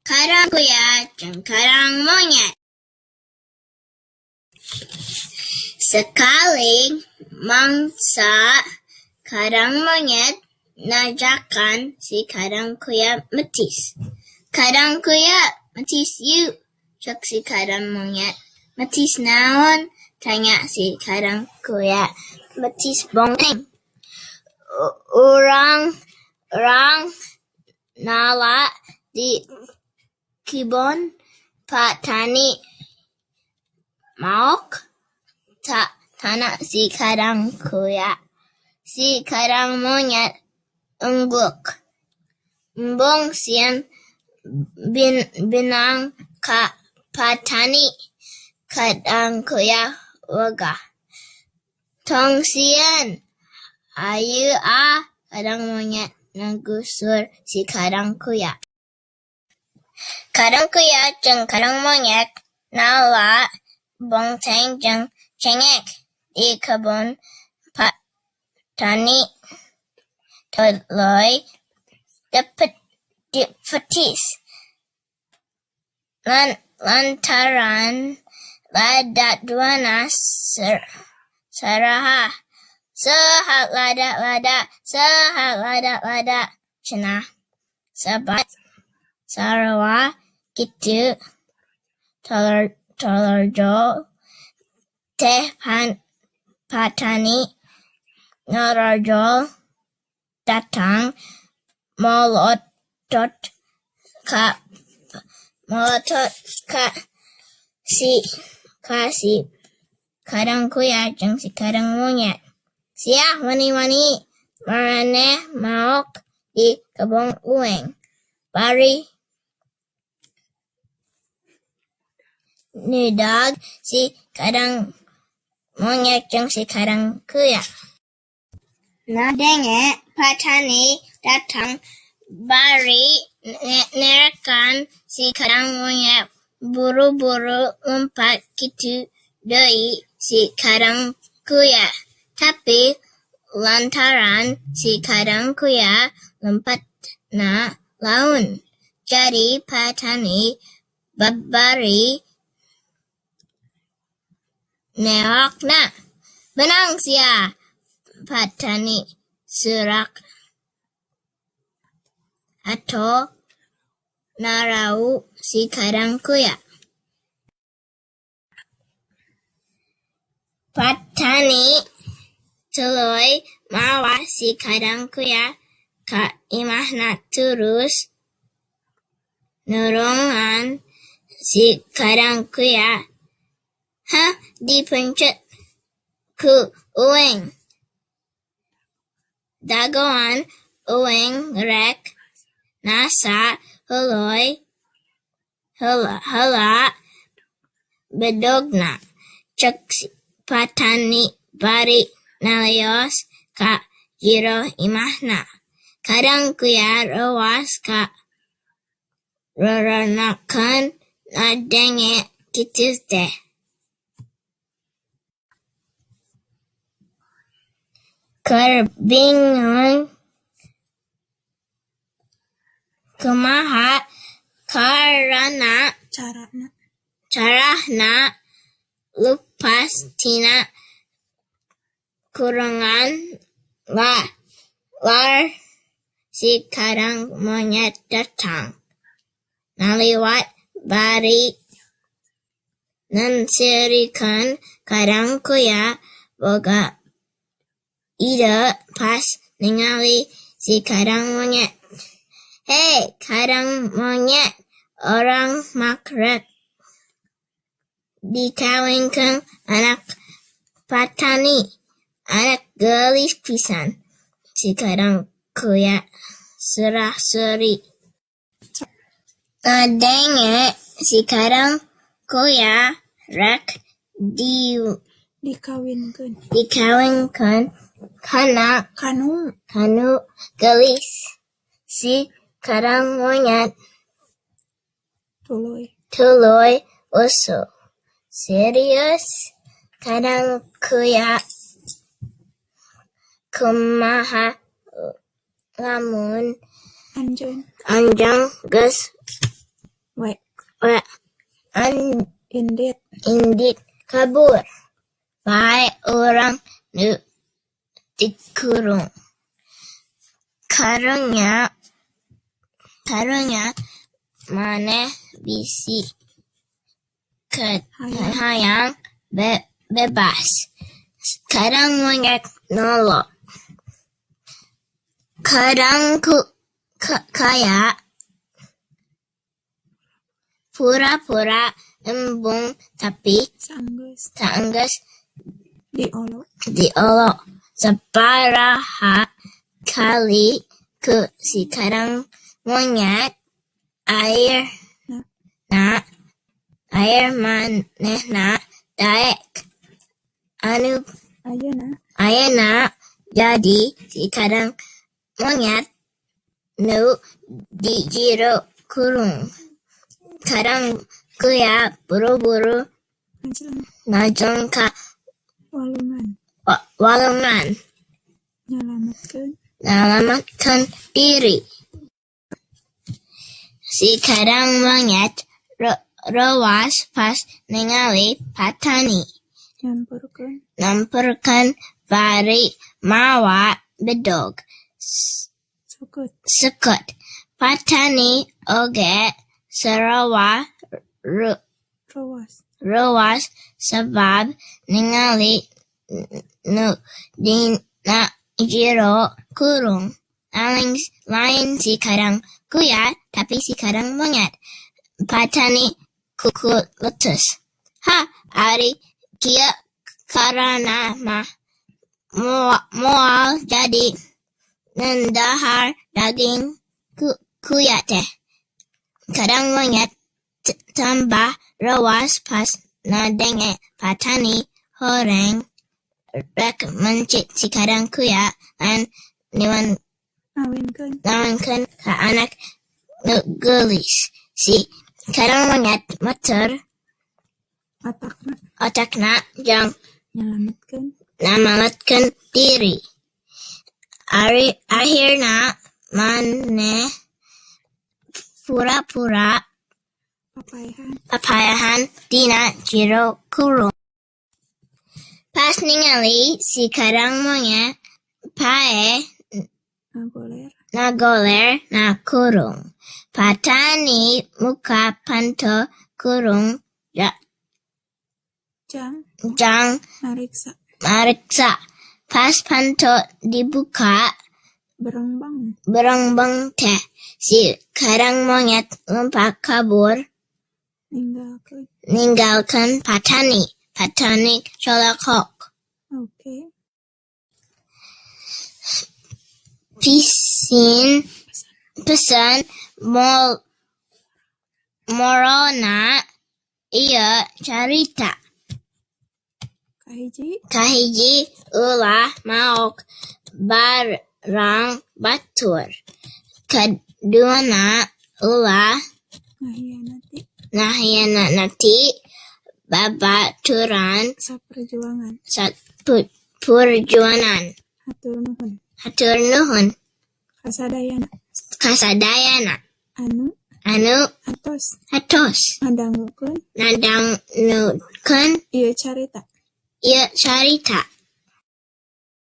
Kadang kuya jeung kadang monyet. Sakali mangsa kadang monyet ngajakan si kadang kuya metis. "Kadang kuya, metis yuk," cek si kadang monyet. "Metis naon?" tanya si kadang kuya. "Metis bonteng. Urang nala di kebon Pak Tani, maok tanya si kadang kuya. Si kadang monyet angguk. "Embung sieun beunang ka Pak Tani." Kadang kuya wegah. "Tong sieun, hayu ah," kadang monyet ngagusur si kadang kuya. Kadang kuya jeung kadang monyet nala bonteng jeung cengek di kebon Pak Tani tuluy dipetis. Lantaran lada duana saraha. "Saha lada-lada, saha lada-lada," cenah. Saban sarua kitu torojol teh Pak Tani ngorojol datang molotot ka si kadang kuya jeung si kadang monyet. "Siah wani-wani maraneh maok di kebon uing," bari neudag si kadang monyet jeung si kadang kuya. Ngadenge Pak Tani datang bari nerekan si kadang monyet buru-buru lumpat kitu deui si kadang kuya. Tapi lantaran si kadang kuya lumpatna laun, jadi Pak Tani babari neokna. "Beunang sia!" Pak Tani surak atawa ngaraup si kadang kuya. Pak Tani tuluy mawa si kadang kuya ka imahna turus nurungan si kadang kuya. "Heh, dipencet ku uing. Dagoan uing rek nasa heula bedogna," cek Pak Tani bari nalios ka jero imahna. Kadang kuya reuwas ka roronakeun ngadenge kitu teh. Keur bingung kumaha carana leupas tina kurungan lar si kadang monyet datang ngaliwat bari ngenseurikeun. Kadang kuya boga ide pas ningali si kadang monyet. "Hei kadang monyet, urang mah rek dikawinkeun anak Pak Tani. Anak geulis pisan," si kadang kuya sura-suri. Ngadenge si kadang kuya rek dikawinkeun kanu geulis, si kadang monyet tuluy usul. "Serius kadang kuya, kumaha lamun anjeun geus We. We an Indit. Indit kabur. Bae urang nu dikurung. Karunya karunya maneh bisi Hayang. Hayang bebas. Kadang monyet nolog. Kadang kuya pura-pura embung tapi Saenggeus. Saenggeus Diolok. Diolok. Sabaraha kali ku si kadang monyet Na. Air manehna daek anu Ayeuna. Ayeuna jadi si kadang monyet nu di jero kurung. Kadang kuya buru-buru Ngajleng. Ngajleng ka Walungan. Walungan. Nyalametkeun. Nyalametkeun diri. Si kadang monyet reuwas pas ningali patani. Nyamperkeun. Nyamperkeun bari mawa bedog. Sukeut. Sukeut. Patani oge sarua Reuwas. Reuwas sabab ningali nu dina jero kurung. Lain si kadang kuya tapi si kadang monyet. Patani kukuletus. "Hah, ari kieu carana mah moal jadi dahar daging kuya teh." Kadang monyet tambah reuwas pas ngadenge patani horeng rek mencit si kadang kuya lan Ngawinkeun. Ngawinkeun ka anak nu geulis. Si kadang monyet muter Otakna. Otakna jang Nyalametkeun. Nyalametkeun diri. Akhirna maneh pura-pura Papaehan. Papaehan dina jero kurung. Pas ningali si kadang monyet paeh Ngagoler. Ngagoler na kurung. Patani muka panto kurung Jang. Jang Mariksa. Mariksa. Pas panto dibuka Berengbeng. Berengbeng teh. Si kadang monyet lumpat kabur Ninggalkeun. Ninggalkeun patani. Patani colokok. Oke. Pesan moralna ieu carita. Kahiji. Kahiji, ulah maok barang batur. Kaduana, ulah Ngahianati. Ngahianati babaturan Saperjuangan. Saperjuangan. Hatur nuhun. Hatur nuhun. Kasadayana. Kasadayana. Anu. Anu. Atos. Atos. Ngadangukeun. Ngadangukeun. Ieu carita. Ieu carita.